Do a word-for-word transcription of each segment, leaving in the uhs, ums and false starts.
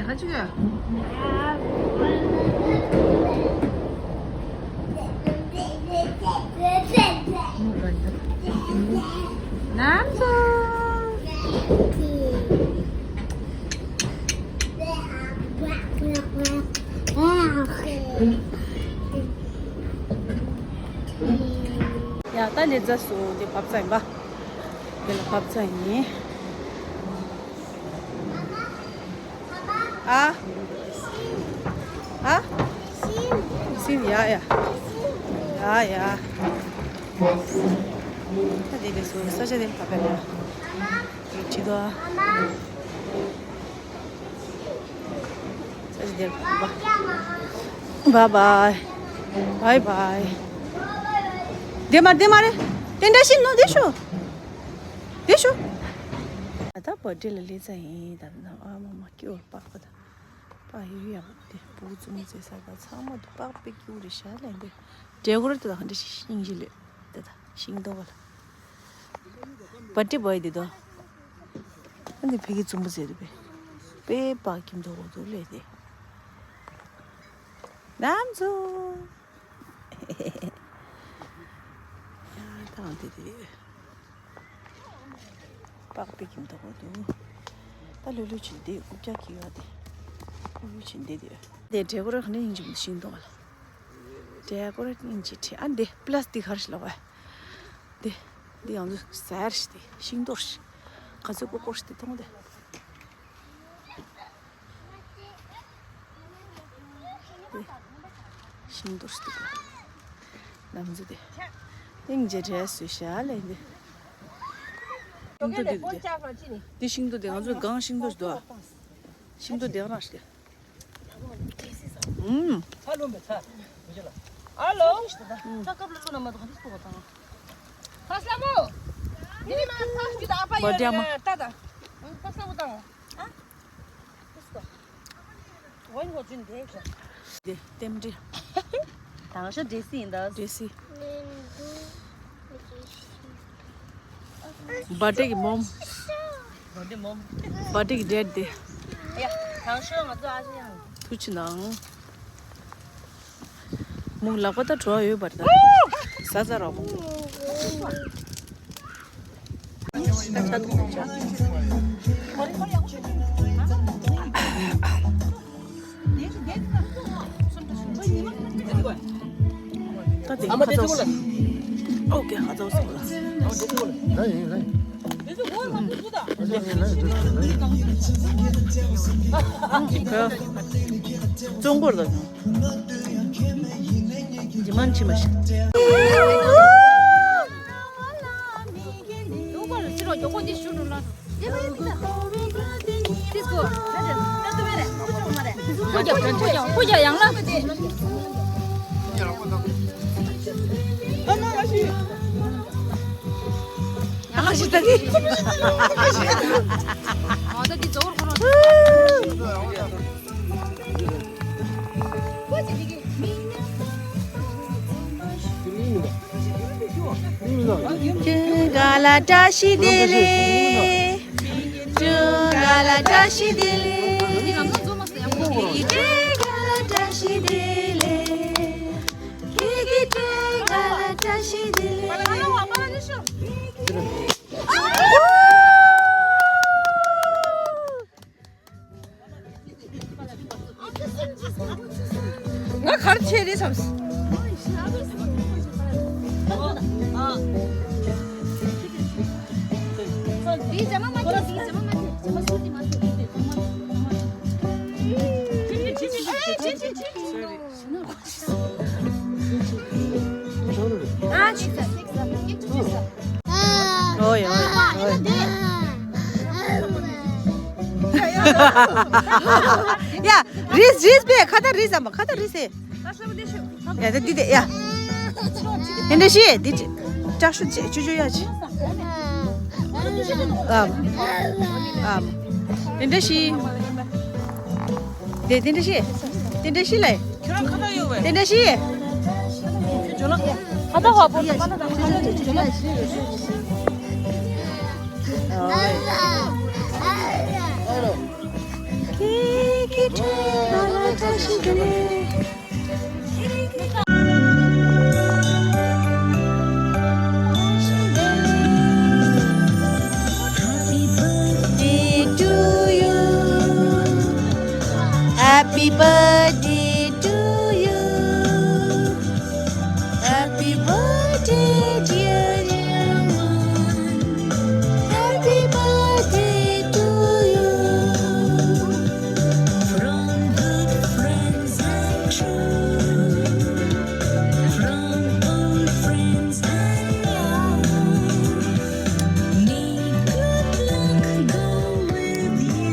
ཁ་ཅིག་ག་ནམ་སོ། ཡ་ད་ལེ་ཛ་སུ་དེ་བབ་ཚ་ཡིན་པ། དེ་ལ་བབ་ཚ་ཡིན། ཨ། ཨ། སིན་ཡ་ཡ། ཡ་ཡ། ད་དེ་ལེ་སུ་ས་ཆ་དེ་བབ་པ་ཡ། ཁྲི་དོ། ས་ཆ་དེ་བབ། བའི་བའི། བའི་བའི། དེ་མ་དེ་མ་རེད། དེ་འདྲ་ཞིག་ནོ་དེ་ཤོ། དེ་ཤོ། ད་བར་ཐི་ཌེ་ལ་སླེབས་ཚར་ཡིན། ད་ནང་ཨ་མ་མ་སྐྱིད་པོ་པགས་པ་ད། པགས་ཡུ་ཡ་དེ་བུ་བཙུན་མོ་ཟེར་ས་ད་ཚང་མ་དུ་པགས་པའི་སྐྱིད་པོ་རེད་ཤག་ལས་འདི། འབྲས་བུ་རེད་ད་ག་འདྲ་ཞིག་སྙིང་རྗེ་ལོས། དེ་ད་ཤིང་ཏོག་ག་ལ། བར་ཐི་ཌེ་བོའི་དེ་དོ། ཨ་འདི་ཕ་གི་བཙུན་མོ་ཟེར་དུ་པས། པའི་པགས་ཁྱིམ་ཐོག་གོ་དུ་ལས་དེ། ནམ་ཚོ། ཡ་ད་འདི་དེ། པགས་པའི་ཁྱིམ་ཐོག་གོ་དུ། ད་ལུས་ལུས་ཆེན་དེ་རྐུབ་བཀྱག་གི་ཡོད་དེ། ལུས་ལུས་ཆེན་དེ་དེ། དེ་འབྲས་བུ་རེ་ག་ནས་ཡིན་གྱི་མི་ཤིང་ཏོག་ག་ལ། འབྲས་བུ་རེ་ཡིན་གྱི་ཁྲི་ཨ་འདི་པི་ལ་སི་ཏིག་ག་རེ་ཞིག་ལོག་པ། འདི། འདི་ཡང་ཚོ་ཟེར་ཞིག་སྟེ་ཤིང་ཏོག་ཞིག་ག་ཚོད་ཀོ་ཀོ་ཞིག་སྟེ་མཐོང་སྟེ། འདི། ཤིང་ཏོག་ཞིག་སྟེ། ལམ་འཛུལ་ཏེ། ཏིང་ཇེ་འདྲེ་སུ་ཤ་ལེ་འདི། ཤིང་ཏོག་འདི་འདི། འདི་ཤིང་ཏོག་འདི་ང་ཚོའི་སྒང་ཤིང་ཏོག་ཞིག་འདུག་ཨ། ཤིང་ཏོག་འདི་ག་རང་ཞིག་སྟེ། ཨུམ། ཚ་ལོ་མེ་ཚ། ཨ་ལོ། ཚ་ཀབ་ལ་ལོ་ན་མ་དོ་ཧ་ཏི་སྤོ་བ་དང་། ཕ་སླ་མོ། ནི་མ་ཕ་ཞུ་ད་ཨ་ཕ་ཡོད་ན་ཏ་ཏ། ཕ་སླ་མོ་དང་། ཨ། ཏི་སྐོ། ཝན་གོ་ཇུན་དེ་ཤ། དེ་ཏེམ་ཏི། དང་ཤ་འདྲེ་སི་ཡིན་ད། འདྲེ་སི། བར་ཐི་ཌེ་གི་མོམ། བར་ཐི་ཌེ་གི་ཌེ་ཌི་དེ། ཡ། དང་ཤོས་ང་ཚོ་ཨ་ཅེ་ཡང་། ཐུགས་ཆེ་གནང་། མོ་ལག་པ་ད་བྲོ་བ་ཡོད་པར་ད། ཟ་ཟ་རོགས་མོ། ད་དེ་ཁ་ཚོགས། ཨོ་ཀེ་ཁ་ཚོགས་སོང་ལ། ད་ཡིན་ལ། ཙོང་གོར་ད། ཇི་མན་ཆི་མ་ཤི། ཀུན་དགའ་ལ་བཀྲ་ཤིས་བདེ་ལེགས། ཀུན་དགའ་ལ་བཀྲ་ཤིས་བདེ་ལེགས། ཀུན་དགའ་ལ་བཀྲ་ཤིས་བདེ་ལེགས། ཀུན་དགའ་ལ་བཀྲ་ཤིས་བདེ་ལེགས། ང་གར་ཆེ་རེད་བསམ། ཨོ་ཡ་ཨོ་ཡ། ཡ། རིས་རིས་པས་ཁ་ད་རིས་ཨམ་ཁ་ད་རིས་ཨེ། ཡ་ད་འདི་དེ་ཡ། དེ་འདྲ་ཞིག་འདི་ཅི་ཀྲག་ཤུ་ཅེ་ཅུ་ཅུ་ཡ་ཅི། ཨམ་ཨམ། དེ་འདྲ་ཞིག་དེ་དེ་འདྲ་ཞིག་དེ་འདྲ་ཞིག་ལ། ཁྱོད་རང་ཁ་ད་ཡོད་བས། དེ་འདྲ་ཞིག་ཁ་ད་བ་པོ་ཁ་ད་དང་ཁ་ད་དེ་ཅི་ལ་ཞིག་ཁྱི་ཁྱི། Happy birthday to you. Happy birthday to you. Happy birthday, dear Liangwen. Happy birthday to you. From good friends and true. From old friends and new. May good luck go with you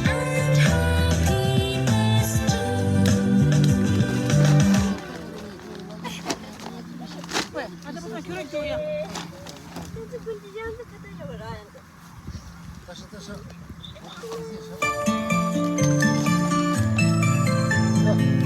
and happiness too.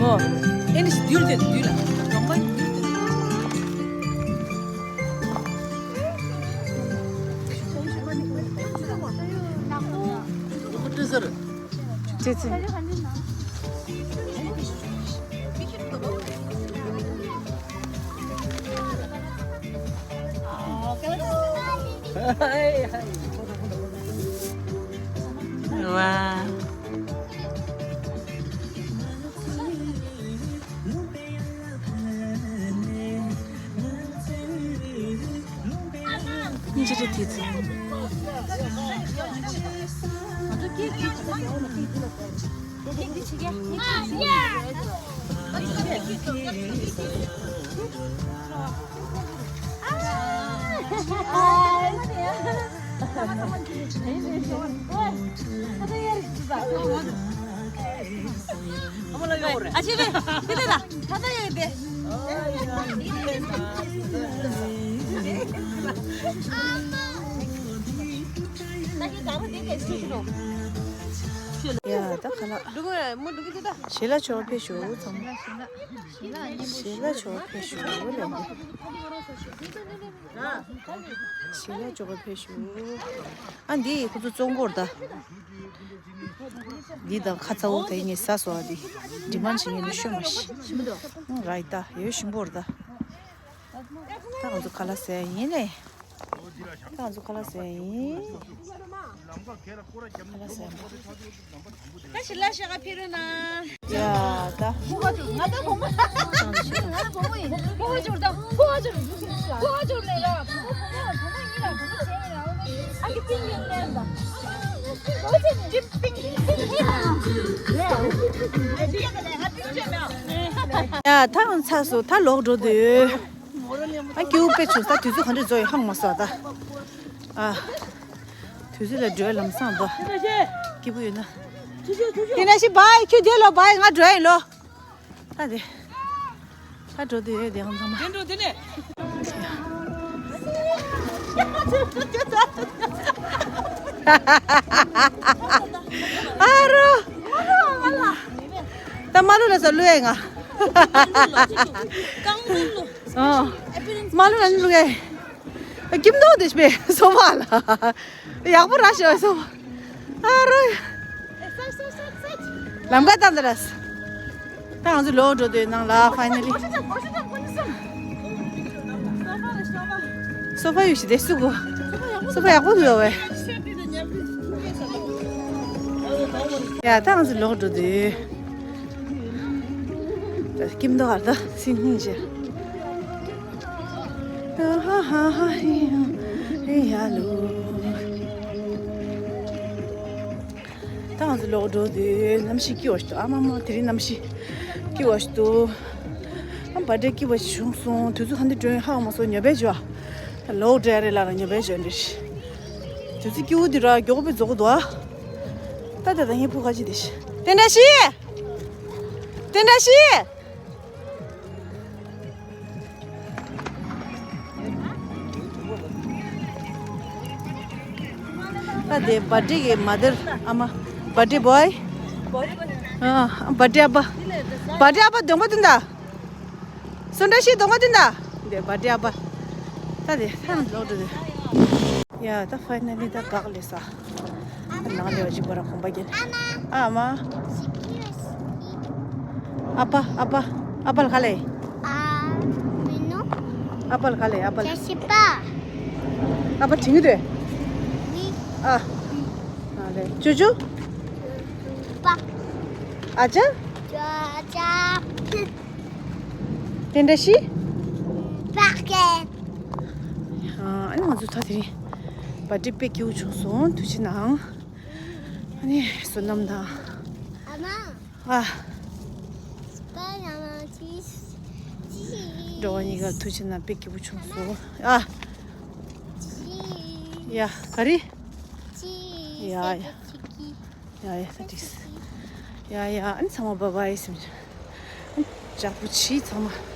མོ། ཨེ་ནི་བསྡུས་ཏེ་བསྡུས་ལ། རོང་པ་བསྡུས་ཏེ། ཅི་ཟེར། ཅི་ཟེར། ཝ། སྙིང་རྗེ་རེད་དེ་ཚོ། ཨ་ཅེ་ལེ། དེ་ལེ་ད། ད་ད་ཡོད་དེ། ད་གི་ད་རུ་དེ་གས་སུ་ཤི་རོ། ཡ་ད་ཁ་ལག་འདུག་གི་མོ་འདུག་གི་དེ་ད། ཞལ་ལག་མཆོད་པ་ཕེབས་ཤོག་ཚང་མ། ཞལ་ལག་མཆོད་པ་ཕེབས་ཤོག་ལོ། ཞལ་ལག་མཆོད་པ་ཕེབས་ཤོག་ཨ་འདི་ཁོ་ཚོ་བཙོང་གོ་ར་ད། འདི་དང་ཁ་ཚ་བོ་དེ་ངས་ཟ་སོང་ཨ། འདི་འདི་མ་བྱེད་ངས་ནི་ཤོད་མ་ཤི། ར་ཡི་ད་ཡོད་ཞིམ་པོ་ར་ད། ད་ང་ཚོ་ཁ་ལག་ཟས་ཡིན་ལེ། ད་ང་ཚོ་ཁ་ལག་ཟས་ཡིན། ཁ་ལག་ཟས་ཡིན། ད་ཞི་ལ་ཤ་ག་ཕི་རུ་ན། ཡ་ད། ང་ད་གོང་མ། ང་ད་གོང་མ་ཡིན། ཕོ་བ་འབྱོར་ད། ཕོ་བ་འབྱོར། ཕོ་བ་འབྱོར་ལས་ར། ཕོ་བ་ཕོ་བ་ཕོ་བ་ཡིན་ར། ཕོ་བ་བྱས་ཡིན་ར། ཨ་ཀི་པིང་ཡིན་ལས་ད། ཨོ་ཅེ་ནི་ཀི་པིང་ཀི་པིང་ཡིན་ར། ཡ་ད་ང་ཚ་སོ་ད་ལོག་འགྲོ་དུས། ཨ་སྐྱིད་པོ་དཔེ་བྱུང་ས་དུས་ཚོད་ག་འདྲ་རྫོགས་ཡོད་ཧང་མ་སོ་ད། ཨ། དུས་ཚོད་ལ་འགྲོའི་ལམ་སང་འགྲོ། སྐྱིད་པོ་ཡོད་ན། དེ་ན་ཤི་བའི་ཁྱོད་དེ་ལོ་བའི་ང་འགྲོ་ཡིན་ལོ། ད་དེ། ད་འགྲོ་དུས་ཡོད་དེ་ཧང་ཚང་མ། དེ་འགྲོ་དེ་ནས། ཨ་རོ། ད་མ་ལུ་ལ་ས་ལུ་ཡ་ང་། རྐང་པ་ལོ། ཨ། མ་ལུ་ལ་ལུ་ཡ། ཀིམ་དོ་དེ་སྤེ་སོ་བ་ལ། ཡག་པོ་ར་ཤོ་སོ་བ། ཨ་རོ། ལམ་ཀ་ཏང་དེ་ར་སི། ད་ང་ཚོ་ལོག་འགྲོ་དུས་ནང་ལ་ཕའི་ནལ་ལི། སོ་ཕ་ཡོད་ཤི་དེ་སུ་གོ། སོ་ཕ་ཡག་པོ་འདུག་བས། ཡ་ད་ང་ཚོ་ལོག་འགྲོ་དུས། ཀིམ་དོ་ཧར་ད་སིན་ཧིན་ཅེ། ཡ་ལུ། ད་ང་ཚོ་ལོག་འགྲོ་དུས་གནམ་གཤིས་སྐྱིད་པོ་ཞིག་འདུག་ཨ་མ་མ་དེ་རིང་གནམ་གཤིས་སྐྱིད་པོ་ཞིག་འདུག་ཨ་བ་ཌེ་སྐྱིད་པོ་ཞིག་བྱུང་སོང་། དུས་ཚོད་ག་འདྲ་འགྲོ་ཡིན་ཧ་གོ་མ་སོང་། ཉོ་བས་འཇོ། ད་ལོག་འགྲོ་ཡ་རེད་ལ་ལ་ཉོ་བས་འཇོ་འདྲ་ཞིག་དུས་ཚོད་སྐྱིད་པོ་འདི་ར་མགྱོགས་པོ་རྫོགས་འདུག་ཨ། ད་ད་ད་ངའི་བུ་ཁ་ཅིག་འདི་ཞིག་དེ་འདྲ་ཞིག་དེ་འདྲ་ཞིག་ད་དེ་བ་ཌེ་གི་མ་དར་ཨ་མ། བ་ཌེ་བོའི། ཨ་བ་ཌེ་ཨ་ཕ། བ་ཌེ་ཨ་ཕ་གདོང་པ་བསྟན་ད། སུ་འདྲ་ཞིག་གདོང་པ་བསྟན་ད། དེ་བ་ཌེ་ཨ་ཕ། ད་དེ་ཐང་ལོག་འགྲོ་དེ། ཡ་ད་ཕའི་ནལ་ལི་ད་གག་ལས་ས། ནང་ལས་བ་ཅིག་པ་ར་གོམ་པ་རྒྱན། ཨ་མ། ཨ་ཕ། ཨ་ཕ། ཨ་ཕ་ལ་ག་ལེ། ཨ་མི་ནོ། ཨ་ཕ་ལ་ག་ལེ། ཨ་ཕ་ལ། ཅ་ཤི་པ། ཨ་ཕ་དྲིན་གི་རེད། མི། ཨ། ཨ་ལེ། ཅོ་ཅོ། པ། ཨ་ཅག་ཅ་ཅག་དེ་འདྲ་ཤི། པ་ཀེ། ཨ་ནི་ང་ཚོ་ད་དེ་རིང་བར་ཐི་ཌེ་དཔེ་སྐྱིད་པོ་བྱུང་སོང་། ཐུགས་རྗེ་གནང་། ཨ་ནི་བསོད་ནམས་དང་། ཨ་མ། ཨ། པ་ཡ་མ་ཅི་ཅི། འགྲོ་བ་གཉིས་ཀ་ཐུགས་རྗེ་གནང་། དཔེ་སྐྱིད་པོ་བྱུང་སོང་། ཨ། ཅི། ཡ་ག་རེ། ཅི། ཡ་ཡ། ཡ་ཡ་ད་འགྲིག་ཡ་ཡ། ཨ་ནི་ཚང་མ་བཱའི་བཱའི་ཟེར། ཨ་ནི་ཅག་པོ་ཆེ་ཚང་མ།